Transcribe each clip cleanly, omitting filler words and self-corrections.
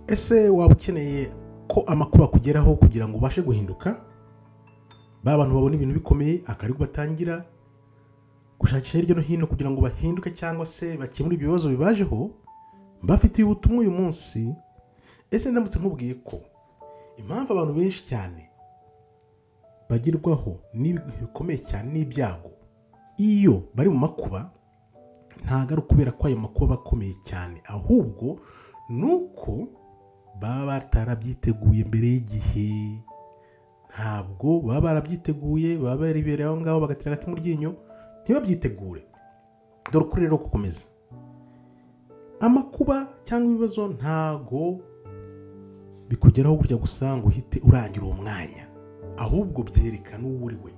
Ese waba ukeneye ko amakuba akugeraho kugira ngo ubashe guhinduka? Ba bantu babona ibintu bikomeye akaba aribwo batangira gushakisha hirya no hino kugira ngo bahinduke cyangwa se bakemure ibyo bibazo bibajeho. Mbafitiye ubutumwa uyu munsi. Ese ndamutse nkubwiye ko impamvu abantu benshi cyane bagerwaho n'ibintu bikomeye cyane n'ibyago iyo bari mu makuba, ntabwo ari ukubera ko ayo makuba aba akomeye cyane, ahubwo ni uko baba batarabyiteguye mbere y'igihe. Ntabwo baba barabyiteguye, baba baribereye aho ngaho bagatera agati mu ryinyo ntibabyitegure. Dore ukuri rero gukomeza, amakuba cyangwa ibibazo ntago bikugeraho gutya gusa ngo uhite urangira uwo mwanya, ahubwo byerekana uwo uri we,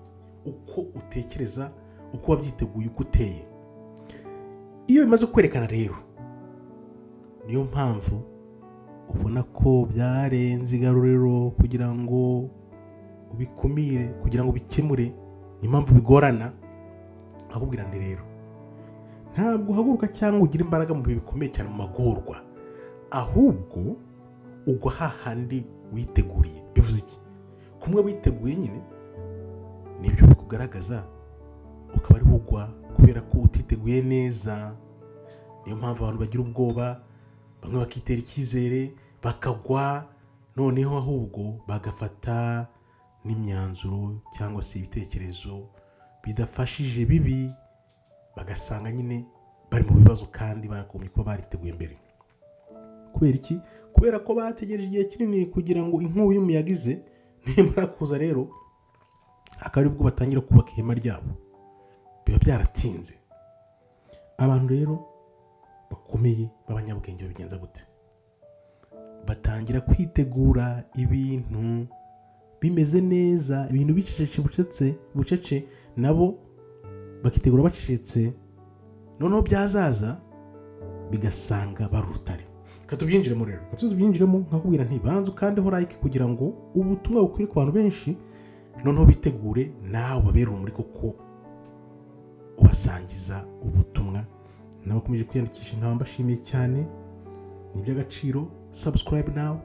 uko utekereza, uko wabyiteguye, uko uteye. Iyo bimaze kwerekana rero, niyo mpamvu ubona ko byarenze igaruriro kugira ngo ubikumire, kugira ngo ubikemure. Niyo mpamvu bigorana. Nkakubwira nti rero, ntabwo uhaguruka cyangwa ugira imbaraga mu bihe bikomeye cyane, mu magorwa, ahubwo ugwa hahandi witeguriye. Bivuze iki? Kumwe witeguye nyine nibyo bikugaragaza, ukaba ariho ugwa kubera ko utiteguye neza. Niyo mpamvu abantu bagira ubwoba, bamwe bakitera icyizere bakagwa, noneho ahubwo bagafata n'imyanzuro cyangwa se ibitekerezo bidafashije bibi, bagasanga nyine bari mu bibazo kandi bakagombye kuba bariteguye mbere. Kubera iki? Kubera ko bategereje igihe kinini kugira ngo inkubi y'umuyaga ize. Nimara kuza rero akaba aribwo batangira kubaka ihema ryabo, biba byaratinze. Abantu rero bakomeye b'abanyabwenge babigenza gute? Batangira kwitegura ibintu bimeze neza, ibintu bicecetse bucece bucece, nabo bakitegura bacecetse, noneho byazaza bigasanga bari urutare. Reka tubyinjiremo rero, reka tubyinjiremo. Nkakubwira nti banza ukandeho like kugira ngo ubutumwa bukwire ku bantu benshi, noneho bitegure nawe babere urumuri koko ubasangiza ubutumwa. N'abakomeje kwiyandikisha nkaba mbashimiye cyane, ni iby'agaciro. Subscribe nawe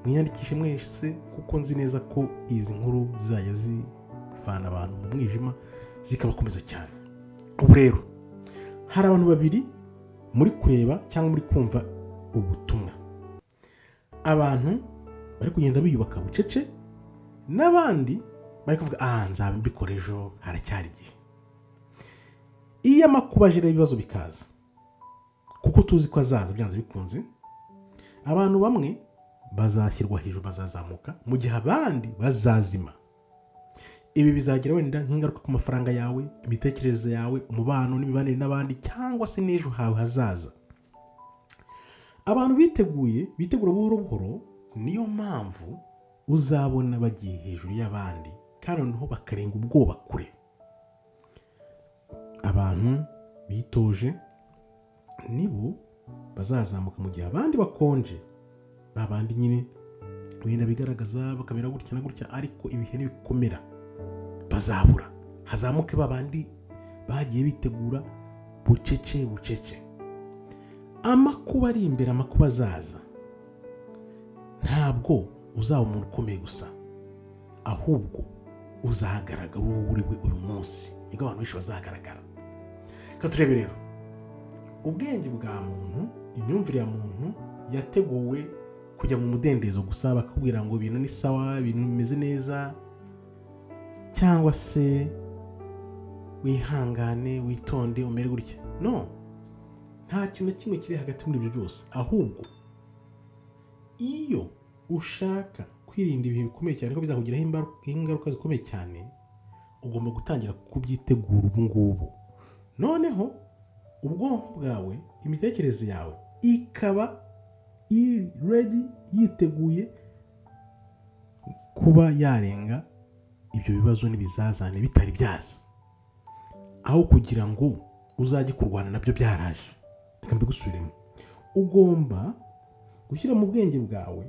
mwiyandikishe mwese, kuko nzi neza ko izi nkuru zizajya zivana abantu mu mwijima zikabakomeza cyane. Ubu rero hari abantu babiri muri kureba cyangwa muri kumva ubutumwa: abantu bari kugenda biyubaka bucece, n'abandi bari kuvuga "ah, nzaba mbikora ejo, haracyari igihe". Iyo amakuba aje rero, ibibazo bikaza, kuko tuzi ko azaza byanze bikunze, abantu bamwe bazashyirwa hejuru, bazazamuka, mu gihe abandi bazazima. Ibi bizagira wenda nk'ingaruka ku mafaranga yawe, imitekerereze yawe, umubano n'imibanire n'abandi, cyangwa se n'ejo hawe hazaza. Abantu biteguye, bitegura buhoro buhoro, niyo mpamvu uzabona bagiye hejuru y'abandi, kandi noneho bakarenga ubwoba kure. Abantu bitoje nibo bazazamuka, mu gihe abandi bakonje, ba bandi nyine wenda bigaragaza bakamera gutya na gutya, ariko ibihe nibikomera bazabura, hazamuke ba bandi bagiye bitegura bucece bucece. Amakuba ari imbere, amakuba azaza, ntabwo uzaba umuntu ukomeye gusa, ahubwo uzagaragara uwo uri we uyu munsi. Nibwo abantu benshi bazagaragara. Reka turebe rero ubwenge bwa muntu, imyumvire ya muntu yateguwe kujya mu mudendezo gusa, bakakubwira ngo ibintu ni sawa, ibintu bimeze neza, cyangwa se wihangane, witonde, umere gutya. No, nta kintu na kimwe kiri hagati muri ibyo byose. Ahubwo iyo ushaka kwirinda ibihe bikomeye cyane ko bizakugiraho ingaruka zikomeye cyane, ugomba gutangira kubyitegura ubu ngubu, noneho ubwonko bwawe, imitekerereze yawe ikaba ready, yiteguye kuba yarenga ibyo bibazo n'ibizazane bitari byaza, aho kugira ngo uzajye kurwana nabyo byaraje. Reka mbigusubiremo: ugomba gushyira mu bwenge bwawe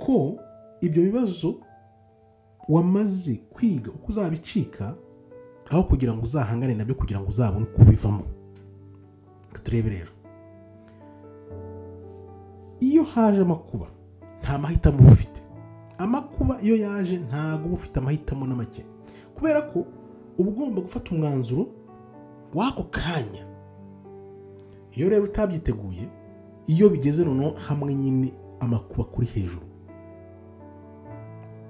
ko ibyo bibazo wamaze kwiga uko uzabicika, aho kugira ngo uzahangane nabyo kugira ngo uzabone uko ubivamo. Reka turebe rero, iyo haje amakuba nta mahitamo uba ufite. Amakuba iyo yaje ntabwo uba ufite amahitamo na make, kubera ko uba ugomba gufata umwanzuro w'ako kanya. Iyo rero utabyiteguye, iyo bigeze noneho hamwe nyine amakuba kuri hejuru,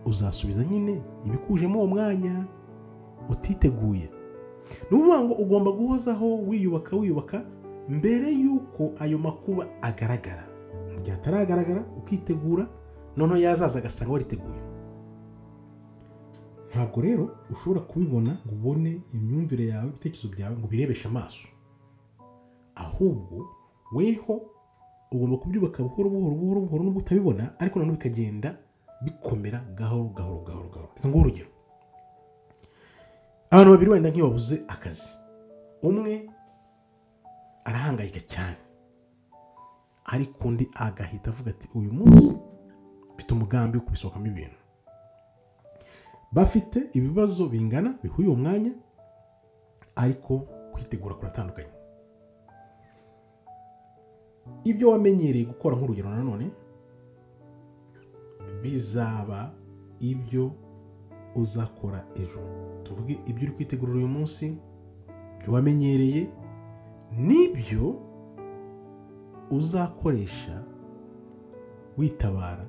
uzasubiza nyine ibikujemo uwo mwanya utiteguye. Ni ukuvuga ngo ugomba guhozaho wiyubaka wiyubaka mbere y'uko ayo makuba agaragara. Mu gihe ataragaragara ukitegura, noneho yazaza agasanga wariteguye. Ntabwo rero ushobora kubibona ngo ubone imyumvire yawe, ibitekerezo byawe ngo ubirebeshe amaso, ahubwo weho ugomba kubyubaka buhoro buhoro buhoro buhoro, nubwo utabibona, ariko noneho bikagenda bikomera gahoro gahoro gahoro gahoro. Reka nguhe urugero. Abantu babiri wenda nk'iyo babuze akazi, umwe arahangayika cyane, ariko undi agahita avuga ati uyu munsi mfite umugambi wo kubisohokamo ibintu. Bafite ibibazo bingana bihuye uwo mwanya, ariko kwitegura kuratandukanye. Ibyo wamenyereye gukora nk'urugero nanone bizaba ibyo uzakora ejo. Tuvuge ibyo uri kwitegura uyu munsi, ibyo wamenyereye nibyo uzakoresha witabara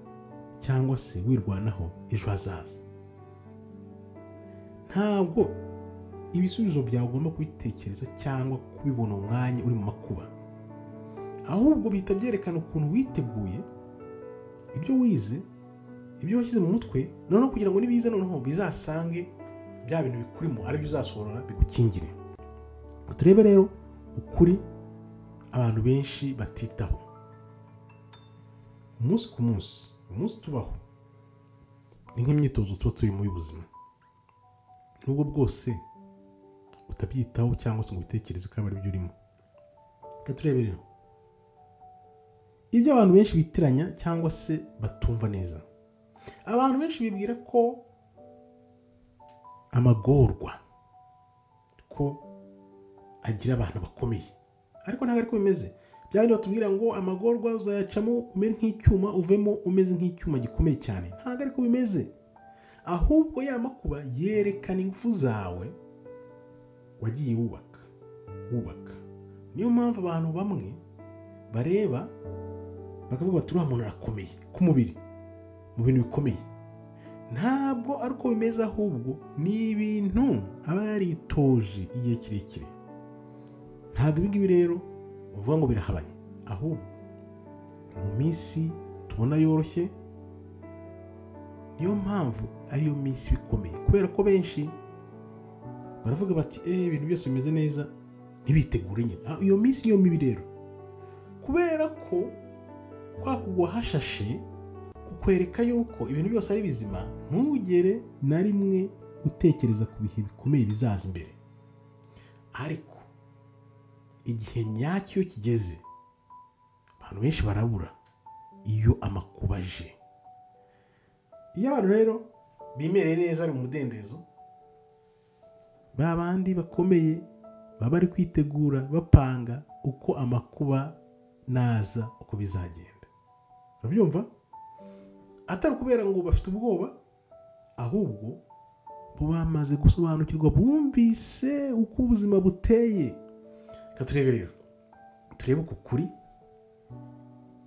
cyangwa se wirwanaho ejo hazaza. Ntabwo ibisubizo byawe ugomba kubitekereza cyangwa kubibona umwanya uri mu makuba, ahubwo bihita byerekana ukuntu witeguye, ibyo wize, ibyo washyize mu mutwe, noneho kugira ngo nibize noneho bizasange bya bintu bikurimo aribyo uzasohora bigukingire. Turebe rero ukuri abantu benshi batitaho. Umunsi ku munsi, umunsi tubaho ni nk'imyitozo tuba turi mu buzima, nubwo bwose utabyitaho cyangwa se ngo ubitekereze ko ari byo urimo. Reka turebe rero ibyo abantu benshi bitiranya cyangwa se batumva neza. Abantu benshi bibwira ko amagorwa ko agira abantu bakomeye, ariko ntabwo ariko bimeze. Bya bindi batubwira ngo amagorwa uzayacamo umere nk'icyuma, uvemo umeze nk'icyuma gikomeye cyane, ntabwo ariko bimeze. Ahubwo ya makuba yerekana ingufu zawe wagiye wubaka wubaka. Niyo mpamvu abantu bamwe bareba bakavuga bati uriya muntu arakomeye ku mubiri, mu bintu bikomeye. Ntabwo ariko bimeze, ahubwo ni ibintu aba yaritoje igihe kirekire. Ntabwo ibi ngibi rero uvuga ngo birahabanye, ahubwo mu minsi tubona yoroshye niyo mpamvu ariyo minsi bikomeye, kubera ko benshi baravuga bati ibintu byose bimeze neza, ntibitegure nyine. Iyo minsi niyo mibi rero, kubera ko kwa kugwa hashashe kukwereka yuko ibintu byose ari bizima, ntugere na rimwe utekereza ku bihe bikomeye bizaza imbere. Ariko igihe nyacyo iyo kigeze, abantu benshi barabura iyo amakuba aje. Iyo abantu rero bimereye neza bari mu mudendezo, ba bandi bakomeye baba bari kwitegura bapanga uko amakuba naza uko bizagenda. Urabyumva? Atari kubera ngo bafite ubwoba, ahubwo bo bamaze gusobanukirwa, bumvise uko ubuzima buteye. Reka turebe rero, turebe uku kuri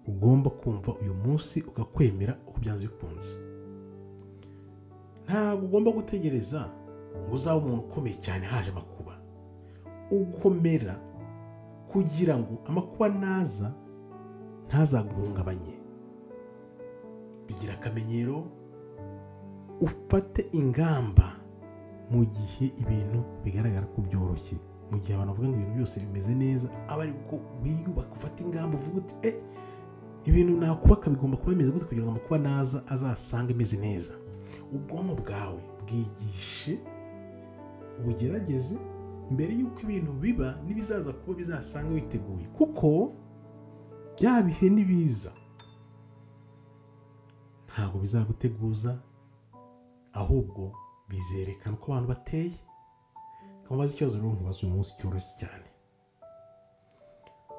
ugomba kumva uyu munsi ukakwemera uko byanze bikunze. Ntabwo ugomba gutegereza ngo uzabe umuntu ukomeye cyane haje amakuba. Ukomera kugira ngo amakuba naza ntazaguhungabanye. Bigira akamenyero, ufate ingamba mu gihe ibintu bigaragara ko byoroshye. Mu gihe abantu bavuga ngo ibintu byose bimeze neza, aba ari uko wiyubaka, ufata ingamba uvuga uti ibintu nakubaka bigomba kuba bimeze gute kugira ngo amakuba naza azasange imeze neza. Ubwonko bwawe bwigishe, ubugerageze mbere y'uko ibintu biba n'ibizaza kuba bizasanga witeguye, kuko bya bihe nibiza ntabwo bizaguteguza, ahubwo bizerekana uko abantu bateye. Nkamubaza ikibazo rero nkubaza uyu munsi cyoroshye cyane.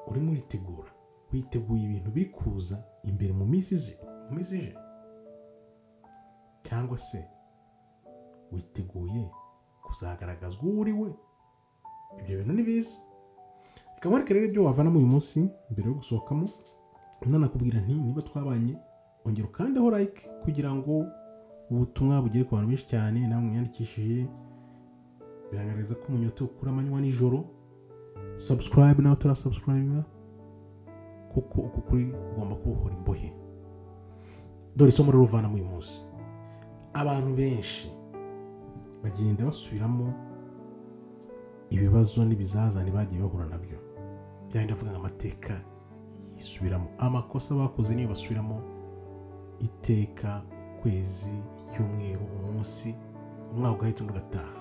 Urimo uritegura, witeguye ibintu biri kuza imbere mu minsi ize, mu minsi ije? Cyangwa se witeguye kuzagaragazwa uwo uri we? Ibyo bintu ni biza. Reka nkwereke rero ibyo wavanamo uyu munsi mbere yo gusohokamo. Nanakubwira nti niba twabanye, ongera ukandeho like kugira ngo ubutumwa bugere ku bantu benshi cyane. Nawe mwiyandikishije, biragaragaza ko umunyote ukura amanywa nijoro. Subscribe nawe utarasubscribe, kuko uku kuri kugomba kubohora imbohe. Dore isomo rero uvanamo uyu munsi: abantu benshi bagenda basubiramo ibibazo n'ibizazane bagiye bahura nabyo. Byandi ndavuga ngo amateka yisubiramo, amakosa bakoze niyo basubiramo iteka, ukwezi, icyumweru, umunsi, umwaka ugahita undi ugataha.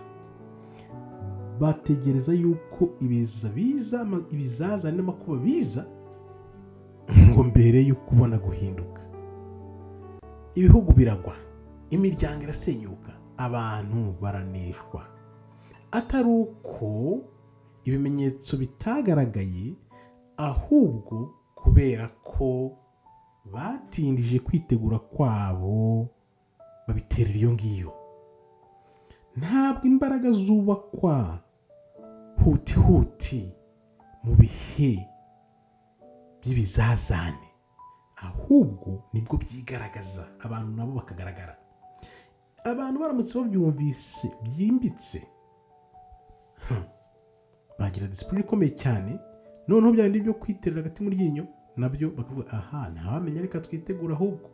Bategereza yuko ibiza biza, ibizazane n'amakuba biza ngo mbere yo kubona guhinduka. Ibihugu biragwa, imiryango irasenyuka, abantu baraneshwa, atari uko ibimenyetso bitagaragaye, ahubwo kubera ko batindije kwitegura kwabo, babiterera iyo ngiyo. Ntabwo imbaraga zubakwa huti huti mu bihe by'ibizazane, ahubwo nibwo byigaragaza, abantu nabo bakagaragara. Abantu baramutse babyumvise byimbitse, bagira discipline ikomeye cyane. Noneho bya bindi byo kwiterera hagati mu ryinyo nabyo bakavuga: "Aha ntawamenya, reka twitegure." Ahubwo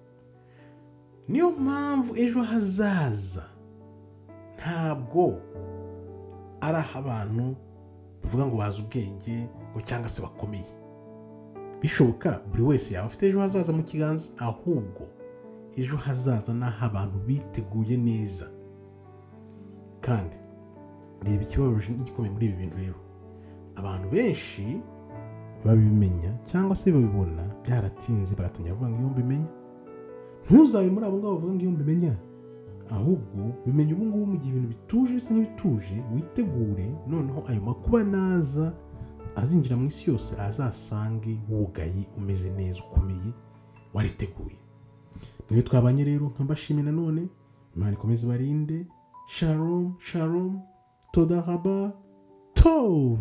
niyo mpamvu ejo hazaza ntabwo ari aho abantu bavuga ngo bazi ubwenge ngo cyangwa se bakomeye. Bishoboka buri wese yaba afite ejo hazaza mu kiganza, ahubwo ejo hazaza ni aho abantu biteguye neza. Kandi reba ikibabaje n'igikomeye muri ibi bintu rero: abantu benshi babimenya cyangwa se babibona byaratinze, bagatangira kuvuga ngo "iyo mbimenya". Ntuzabe muri abo ngabo bavuga ngo "iyo mbimenya", ahubwo bimenya ubu ngubu, mu gihe ibintu bituje, bisa nk'ibituje, witegure. Noneho ayo makuba naza azinjira mu isi yose, azasange wugaye, umeze neza, ukomeye, wariteguye. Mwe twabanye rero, nkambashimiye nanone. Imana ikomeze ibarinde. Shalom, shalom, toda raba, tov.